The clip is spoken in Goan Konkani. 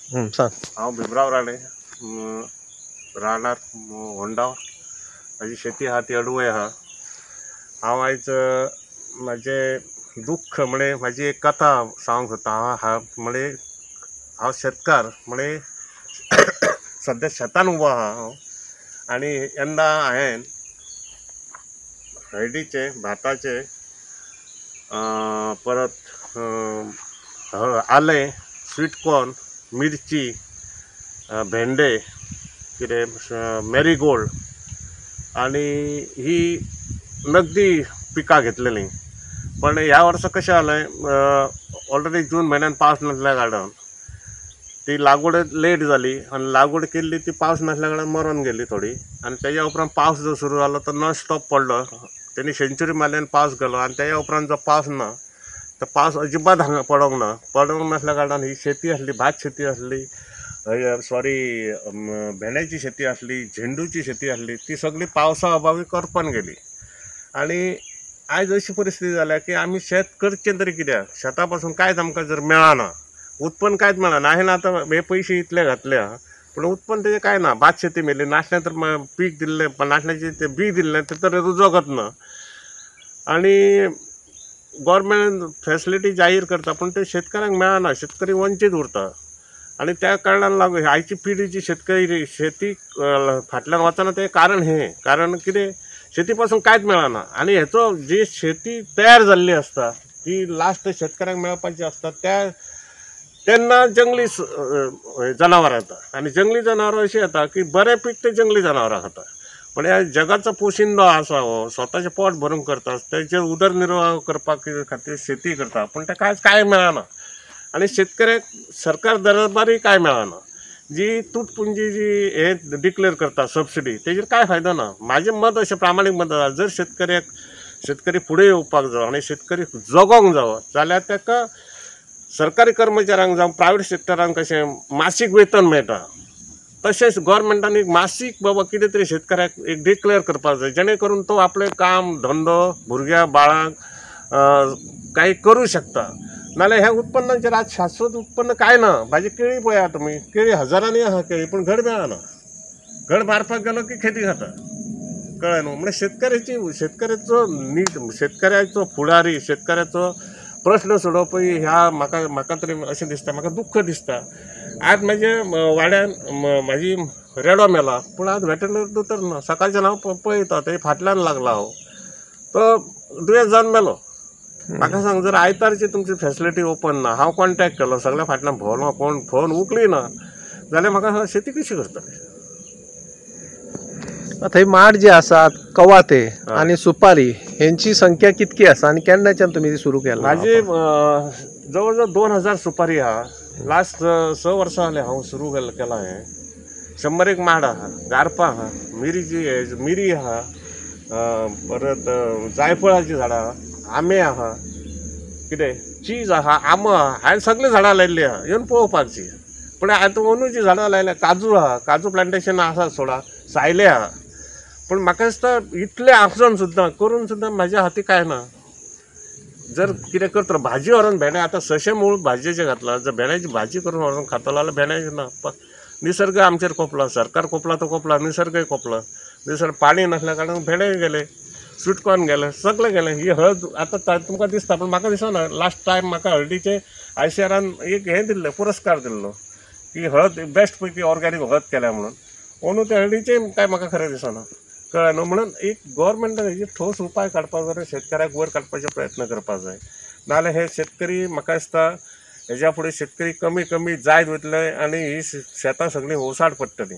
सांग. हांव भीमराव राणे, राहणार होंडा. म्हाजी शेती आहा ती अडवय आहा. हांव आयज म्हाजें दुख्ख म्हळे म्हाजी एक कथा सांगूंक सोदता. हांव म्हळे हांव शेतकार म्हळे सद्या शेतान उबो आहा हांव. आनी यंदा हांवें हळदीचें, भाताचें, परत आलें, स्वीट कॉर्न, मिरची, भेंडे, कितें मॅरीगोल्ड आनी ही नगदी पिकां घेतलेलीं. पण ह्या वर्सा कशें जालें, ऑलरेडी जून म्हयन्यान पावस नासल्या कारणान ती लागवड लेट जाली आनी लागवड केल्ली ती पावस नासल्या कारणान मरोन गेली थोडी. आनी तेज्या उपरांत पावस जो सुरू जालो तो नॉन स्टॉप पडलो. तेणी सेंच्युरी मारली आनी पावस गेलो. आनी तेज्या उपरांत जो पावस ना तो पावस अजिबात हांगा पडोंक ना. पडोंक नासल्या कारणान ही शेती आसली, भात शेती आसली, सॉरी भेंड्याची शेती आसली, झेंडूची शेती आसली, ती सगळी पावसा अभावी करपान गेली. आनी आयज अशी परिस्थिती जाल्या की आमी शेत करचें तरी कित्याक, शेता पासून कांयच आमकां जर मेळना, उत्पन्न कांयच मेळना. हांवें आतां हे पयशे इतले घातले आहा पूण उत्पन्न तेजें कांय ना. भात शेती मेली, नाशणें तर पीक दिल्लें, नाशण्याचें तें बी दिल्लें तें तर रुजोकच ना. आनी गोवोरमेंट फेसिलिटी जाहीर करता पूण ते शेतकऱ्यांक मेळना, शेतकरी वंचीत उरता. आनी त्या कारणान लागून आयची पिढी जी शेतकरी शेती फाटल्यान वचना तें कारण हें. कारण कितें, शेती पासून कांयच मेळना. आनी हेचो जी शेती तयार जाल्ली आसता ती लास्ट शेतकऱ्यांक मेळपाची आसता त्या तेन्ना जंगली जनावरां येता. आनी जंगली जनावरां अशीं येता की बरें पीक तें जंगली जनावरां खाता. पण ह्या जगाचो पोशिंदो आसा हो स्वताचें पोट भरून करता, तेचेर उदरनिर्वाह करपाक खातीर शेती करता, पूण तें कांयच कांय मेळना. आनी शेतकऱ्याक सरकार दरबारी कांय मेळना. जी तुटपुंजी जी हे डिक्लेर करता सबसिडी तेजेर कांय फायदो ना. म्हाजें मत अशें प्रामाणीक मत आसा, जर शेतकऱ्याक शेतकरी फुडें येवपाक जावो आनी शेतकरी जगोंक जावो जाल्यार ताका सरकारी कर्मचाऱ्यांक जावं प्रायवेट सेक्टरांक कशें मासीक वेतन मेळटा तशेंच गोवोरमेंटान एक मासीक बाबा कितें तरी शेतकऱ्याक एक डिक्लेर करपाक जाय, जेणे करून तो आपलें काम धंदो भुरग्या बाळांक कांय करूं शकता. नाल्यार ह्या उत्पन्नाचेर आज शाश्वत उत्पन्न कांय ना. भाजी केळी पळया तुमी, केळी हजारांनी आहा केळी, पूण घड मेळना. घड मारपाक गेलो की खेती खाता, कळ्ळें न्हू. म्हणजे शेतकऱ्याची शेतकऱ्याचो नीट, शेतकऱ्याचो फुडारी, शेतकऱ्याचो प्रश्न सोडोवपी ह्या म्हाका म्हाका तरी अशें दिसता, म्हाका दुख्ख दिसता. आज म्हाजे वाड्यान म्हाजी रेडो मेला पूण आज वेटरनरी दोतोर ना. सकाळच्यान हांव पळयता ते फाटल्यान लागला हांव, तो दुयेंस जावन मेलो. म्हाका सांग, जर आयतारची तुमची फेसिलिटी ओपन ना, हांव कॉन्टेक्ट केलो सगळ्या फाटल्यान भोंवलो, कोण फोन उखली ना जाल्यार म्हाका सांग शेती कशी करतले. आतां ही माड जे आसात कवाथे आनी सुपारी हेंची संख्या कितकी आसा आनी केन्नाच्यान तुमी ती सुरू केला? म्हाजी जवळ जवळ 2000 सुपारी आहा. लास्ट 6 वर्सां जालें हांव सुरू केलां हें. 100 माड आहा, गारपां आहा, मिरीची मिरी आहा, परत जायफळाचीं झाडां आहा, आंबे आहा, कितें चीज आहा, आंबो आहा. हांवें सगळीं झाडां लायिल्लीं आहा येवन पळोवपाची. पूण आतां अंदूची झाडां लायल्या, काजू आहा, काजू प्लांटेशन आसा सोडा, सायले आहा, पूण म्हाका दिसता इतलें आसून सुद्दां करून सुद्दां म्हाज्या हाती कांय ना. जर कितें करतलो भाजी व्हरोन भेंडे, आतां 600 मूळ भाजयेचें घातलां, जर भेंड्याची भाजी करून व्हरोन खातलो जाल्यार भेंड्याचें ना. निसर्ग आमचेर कोपला, सरकार कोपला तो कोपला, निसर्गय कोपला. निसर्ग पाणी नासल्या कारणान भेंडे गेले, स्वीट कॉर्न गेलें, सगळें गेलें. ही हळद आतां तुमकां दिसता पूण म्हाका दिसना. लास्ट टायम म्हाका हळदीचें ICARन एक हें दिल्लें, पुरस्कार दिल्लो की हळद बेस्ट पैकी ऑर्गेनीक हळद केल्या म्हणून. अंदू ते हळदीचें कांय म्हाका खरें दिसना, कळ्ळें न्हू. म्हणून एक गोवोरमेंटान हेजेर ठोस उपाय काडपाक जाय, शेतकऱ्याक वयर काडपाचे प्रयत्न करपाक जाय. नाजाल्यार हे शेतकरी म्हाका दिसता हेज्या फुडें शेतकरी कमी कमी जायत वतले आनी ही शेतां सगळीं ओसाड पडटलीं.